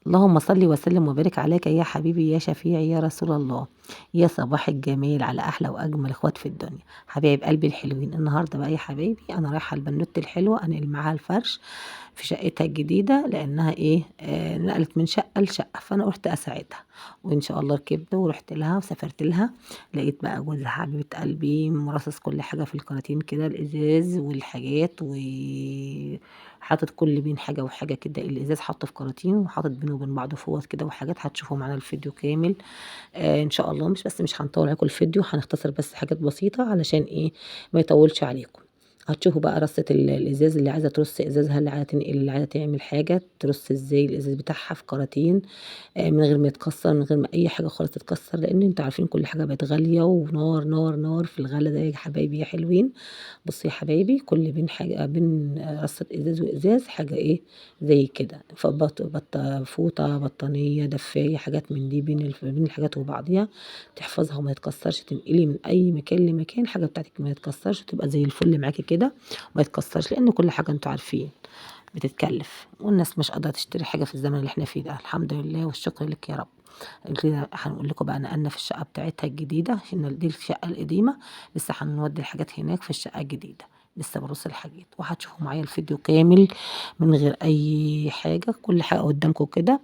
اللهم صل وسلم وبارك عليك يا حبيبي يا شفيعي يا رسول الله. يا صباح الجمال على احلى واجمل اخوات في الدنيا، حبايب قلبي الحلوين. النهارده بقى يا حبايبي انا رايحة البنوته الحلوة انقل معاها الفرش في شقتها الجديدة، لانها ايه نقلت من شقه لشقه، فانا قلت اساعدها. وان شاء الله ركبت ورحت لها وسافرت لها، لقيت بقى جوزها حبيبه قلبي مرصص كل حاجة في الكراتين كده، الازاز والحاجات، و حاطط كل بين حاجة وحاجه كده، الازاز حاطه في كراتين وحاطط بينه وبين بعضه فوط كده وحاجات. هتشوفوا معانا الفيديو كامل ان شاء الله. مش هنطول عليكم الفيديو، هنختصر بس حاجات بسيطة علشان ايه ما يطولش عليكم. هتشوفوا بقى رصة الازاز، اللي عايزه ترص ازازها، اللي عايزه تنقل، اللي عايزه تعمل حاجة، ترص ازاي الازاز بتاعها في كراتين من غير ما يتكسر، من غير ما اي حاجة خالص تتكسر، لان انتوا عارفين كل حاجة بقت غالية ونار نار نار في الغلا ده يا حبايبي يا حلوين. بصوا يا حبايبي، كل بين حاجة بين رصه ازاز وازاز حاجة ايه زي كده، فبط فوطه، بطانيه، دفايه، حاجات من دي بين الحاجات وبعضيها، تحفظها وما تتكسرش، تنقلي من اي مكان لمكان حاجة بتاعتك ما تتكسرش، تبقى زي الفل معاكي كده وما يتكسرش، لان كل حاجة انتوا عارفين بتتكلف والناس مش قادرة تشتري حاجة في الزمن اللي احنا فيه ده. الحمد لله والشكر لك يا رب. كده هنقول لكم بقى نقلنا في الشقة بتاعتها الجديدة، عشان دي الشقة القديمة، لسه هنودي الحاجات هناك في الشقة الجديدة، لسه برص الحاجات. وهتشوفوا معايا الفيديو كامل من غير اي حاجة، كل حاجة قدامكم كده.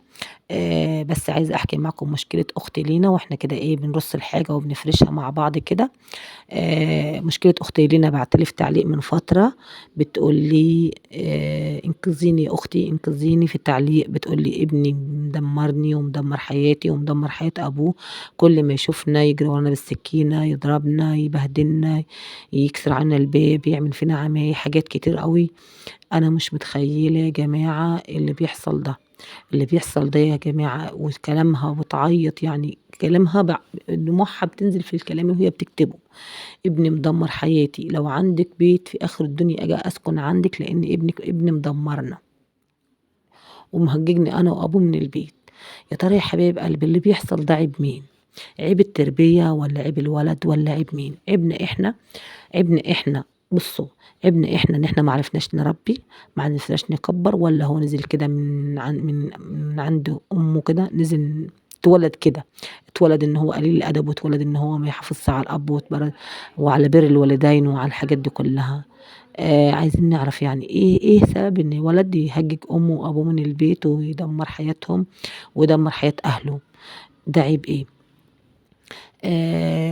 بس عايزه احكي معاكم مشكلة اختي لينا، واحنا كده ايه بنرص الحاجة وبنفرشها مع بعض كده. مشكلة اختي لينا، بعتلي في تعليق من فترة بتقول لي انقذيني يا اختي، انقذيني. في التعليق بتقول لي ابني مدمرني ومدمر حياتي ومدمر حياة ابوه، كل ما يشوفنا يجري ورانا بالسكينة، يضربنا، يبهدلنا، يكسر عنا الباب، يعمل فينا عمايل، حاجات كتير قوي. انا مش متخيله يا جماعة اللي بيحصل ده، اللي بيحصل ده يا جماعة. وكلامها وتعيط، يعني كلامها دموعها بتنزل في الكلام وهي بتكتبه. ابني مدمر حياتي، لو عندك بيت في اخر الدنيا اجي اسكن عندك، لان ابنك ابني مدمرنا ومهججني انا وابوه من البيت. يا ترى يا حبايب قلبي اللي بيحصل ده عيب مين؟ عيب التربية ولا عيب الولد ولا عيب مين؟ عيبنا احنا، عيبنا احنا. بصوا، عيبنا احنا ان احنا ما عرفناش نربي، ما عرفناش نكبر، ولا هو نزل كده من عند امه كده، نزل اتولد كده، اتولد ان هو قليل الادب، واتولد ان هو ما يحافظش على الاب وعلى بر الوالدين وعلى الحاجات دي كلها. عايزين نعرف يعني ايه سبب ان ولد يهجج امه وابوه من البيت ويدمر حياتهم ويدمر حياة اهله؟ ده عيب ايه؟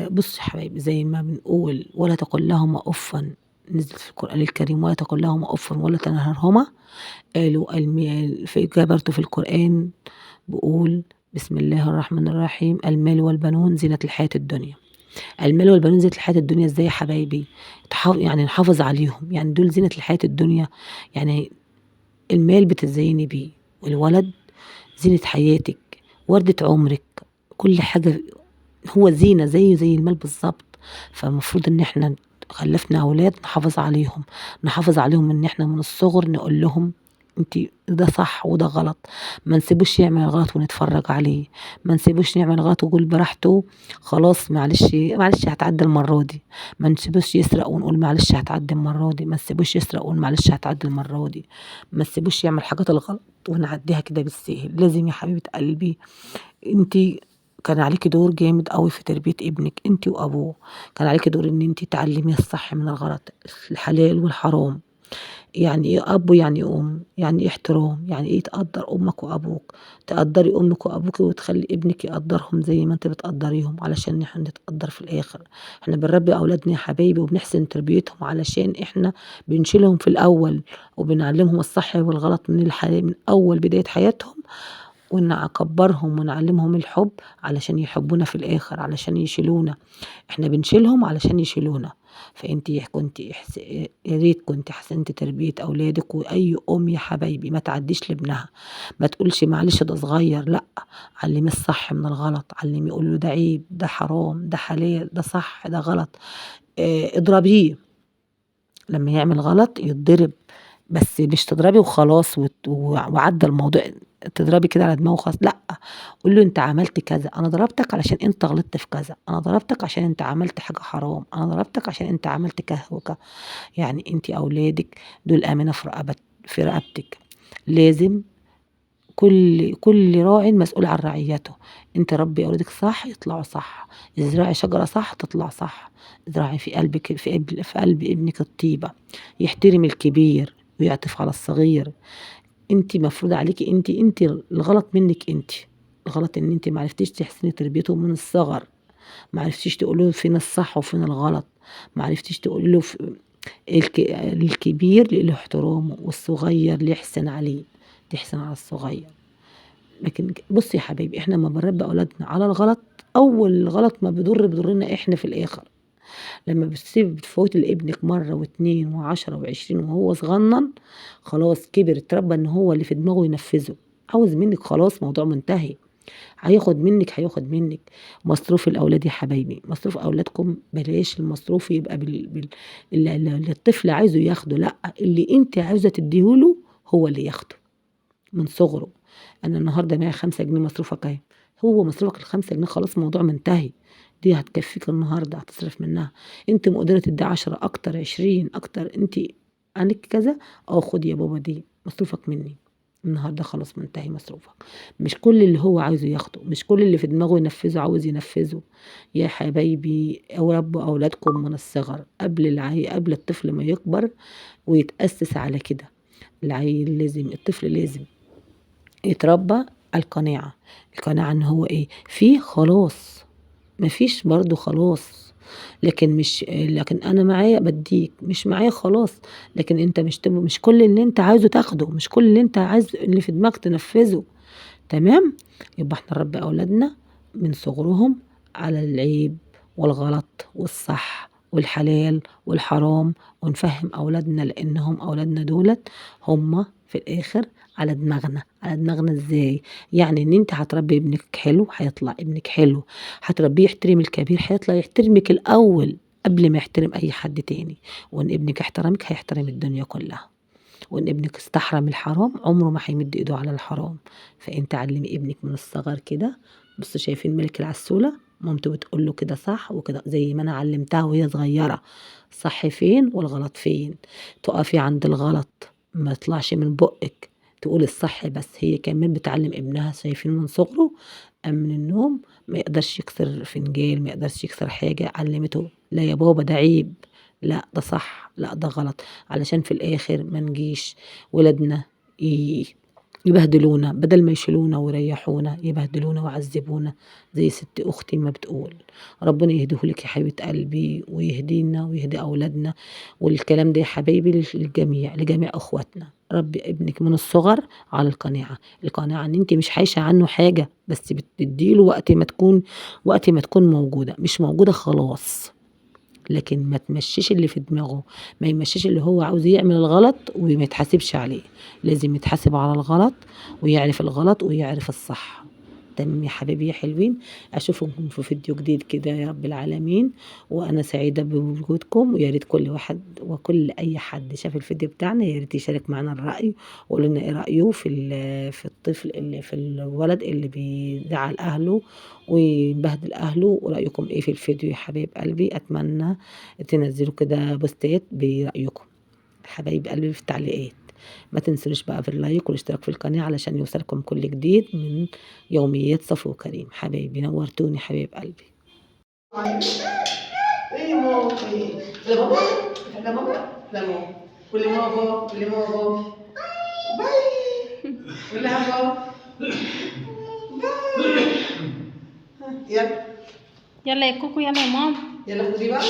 بصوا يا حبايبي، زي ما بنقول ولا تقل لهما افا، نزلت في القرآن الكريم ولا تقل لهما أف ولا تنهرهما. قالوا في برضه في القرآن بيقول بسم الله الرحمن الرحيم، المال والبنون زينة الحياة الدنيا. المال والبنون زينة الحياة الدنيا ازاي يا حبايبي؟ يعني نحافظ عليهم، يعني دول زينة الحياة الدنيا. يعني المال بتزيني بيه، والولد زينة حياتك، وردة عمرك، كل حاجة هو زينة زيه زي المال بالظبط. فالمفروض ان احنا خلفنا اولاد نحافظ عليهم، نحافظ عليهم ان احنا من الصغر نقول لهم انت ده صح وده غلط، ما نسيبوش يعمل غلط ونتفرج عليه، ما نسيبوش يعمل غلط ويقول براحته خلاص معلش معلش هتعدي المرة دي، ما نسيبوش يسرق ونقول معلش هتعدي المرة دي، ما نسيبوش يسرق ونقول معلش هتعدي المرة دي، ما نسيبوش يعمل حاجات الغلط ونعديها كده بالسهل. لازم يا حبيبه قلبي انت كان عليكي دور جامد قوي في تربية ابنك، انت وابوه، كان عليكي دور ان انت تعلميه الصح من الغلط، الحلال والحرام، يعني ايه اب ويعني ايه ام، يعني ايه احترام، يعني ايه تقدر امك وابوك، تقدري امك وابوك وتخلي ابنك يقدرهم زي ما انت بتقدريهم، علشان احنا نتقدر في الاخر. احنا بنربي اولادنا يا حبايبي وبنحسن تربيتهم علشان احنا بنشيلهم في الاول وبنعلمهم الصح والغلط من الحياة من اول بداية حياتهم، ونكبرهم ونعلمهم الحب علشان يحبونا في الآخر، علشان يشيلونا. احنا بنشيلهم علشان يشيلونا. فانتي كنتي يا ريت كنتي حسنتي تربية اولادك. واي ام يا حبايبي ما تعديش لابنها، ما تقولش معلش ده صغير، لا، علمية الصح من الغلط، علمية قولي له ده عيب، ده حرام، ده حلال، ده صح، ده غلط. اضربيه لما يعمل غلط، يتضرب، بس مش تضربي وخلاص وعدى الموضوع، تضربي كده على دماغه وخلاص، لا، قول له انت عملت كذا، انا ضربتك علشان انت غلطت في كذا، انا ضربتك عشان انت عملت حاجة حرام، انا ضربتك عشان انت عملت كذا وكذا. يعني انت اولادك دول امانه في رقبتك، لازم كل راع مسؤول عن رعيته. انت ربي اولادك صح يطلعوا صح، ازرعي شجرة صح تطلع صح، ازرعي في قلبك في قلب ابنك الطيبة، يحترم الكبير ويعطف على الصغير. انت مفروض عليكي انت الغلط منك، انت الغلط ان انت ما عرفتيش تحسني تربيته من الصغر، ما عرفتيش تقولي له فين الصح وفين الغلط، ما عرفتيش تقولي له الكبير له احترامه والصغير اللي يحسن عليه، تحسن على الصغير. لكن بصي يا حبايبي، احنا لما بنربي اولادنا على الغلط، اول غلط ما بيضرنا احنا في الاخر. لما بتسيب بتفوتي لابنك مرة و2 و10 و20 وهو صغنن، خلاص كبر اتربى ان هو اللي في دماغه ينفذه، عاوز منك خلاص موضوع منتهي، هياخد منك. مصروف الاولاد يا حبايبي، مصروف اولادكم بلاش المصروف يبقى اللي الطفل عايزه ياخده، لا، اللي انت عاوزه تديهوله هو اللي ياخده من صغره. انا النهارده معايا 5 جنيه مصروفك اهي، هو مصروفك ال5 جنيه خلاص موضوع منتهي، دي هتكفيك النهارده هتصرف منها. انت مقدره تدي 10 اكتر 20 اكتر، انت عندك كذا، خد يا بابا دي مصروفك مني النهارده، خلاص منتهي مصروفك. مش كل اللي هو عايزه ياخده، مش كل اللي في دماغه ينفذه عاوز ينفذه. يا حبايبي ربوا اولادكم من الصغر، قبل الطفل ما يكبر ويتأسس على كده. العيل لازم، الطفل لازم يتربى القناعة، القناعة ان هو ايه فيه خلاص، مفيش برضو خلاص، لكن مش، لكن انا معايا بديك، مش معايا خلاص. لكن انت مش كل اللي انت عايزه تاخده، مش كل اللي انت عايز اللي في دماغك تنفذه. تمام؟ يبقى احنا نربي اولادنا من صغرهم على العيب والغلط والصح والحلال والحرام، ونفهم اولادنا، لانهم اولادنا دولت هم في الاخر على دماغنا. على دماغنا ازاي؟ يعني ان انت هتربي ابنك حلو هيطلع ابنك حلو، هتربيه يحترم الكبير هيطلع يحترمك الاول قبل ما يحترم اي حد تاني، وان ابنك احترمك هيحترم الدنيا كلها، وان ابنك استحرم الحرام عمره ما هيمد ايده على الحرام. فانت علمي ابنك من الصغر كده. بصوا شايفين ملك العسولة مامته بتقول له كده صح وكده، زي ما انا علمتها وهي صغيرة، صح فين والغلط فين، تقفي عند الغلط ما يطلعش من بقك، تقول الصح بس. هي كمان بتعلم ابنها، شايفين من صغره قام من النوم ما يقدرش يكسر فنجان، ما يقدرش يكسر حاجة، علمته لا يا بابا ده عيب، لا ده صح، لا ده غلط، علشان في الآخر ما نجيش ولادنا يبهدلونا، بدل ما يشيلونا ويريحونا يبهدلونا ويعذبونا زي ست أختي ما بتقول. ربنا يهديهولك يا حبيبة قلبي، ويهدينا ويهدي أولادنا. والكلام ده يا حبايبي للجميع، لجميع أخواتنا. ربي ابنك من الصغر على القناعة، القناعة إن أنت مش حايشة عنه حاجة، بس بتديله وقت ما تكون موجودة، مش موجودة خلاص. لكن ما تمشيش اللي في دماغه، ما يمشيش اللي هو عاوز يعمل الغلط وما يتحاسبش عليه، لازم يتحاسب على الغلط ويعرف الغلط ويعرف الصح. تمام يا حبايبي يا حلوين، اشوفكم في فيديو جديد كده يا رب العالمين، وانا سعيدة بوجودكم. ويا ريت كل واحد وكل اي حد شاف الفيديو بتاعنا يا ريت يشارك معانا الراي ويقول لنا ايه رايه في الطفل اللي في الولد اللي بيزعل اهله ويبهدل اهله، ورايكم ايه في الفيديو يا حبايب قلبي. اتمنى تنزلوا كده بوستات برايكم حبايب قلبي في التعليقات. ما تنسوش بقى في اللايك والاشتراك في القناة علشان يوصلكم كل جديد من يوميات صفو وكريم. حبايبي نورتوني حبايب قلبي. ايه ماما، لا بابا، لا ماما، لا ماما، قولي ماما، قولي ماما باي، قولي لها بابا باي. يلا يلا يا كوكو، يلا يا ماما، يلا خدي بقى.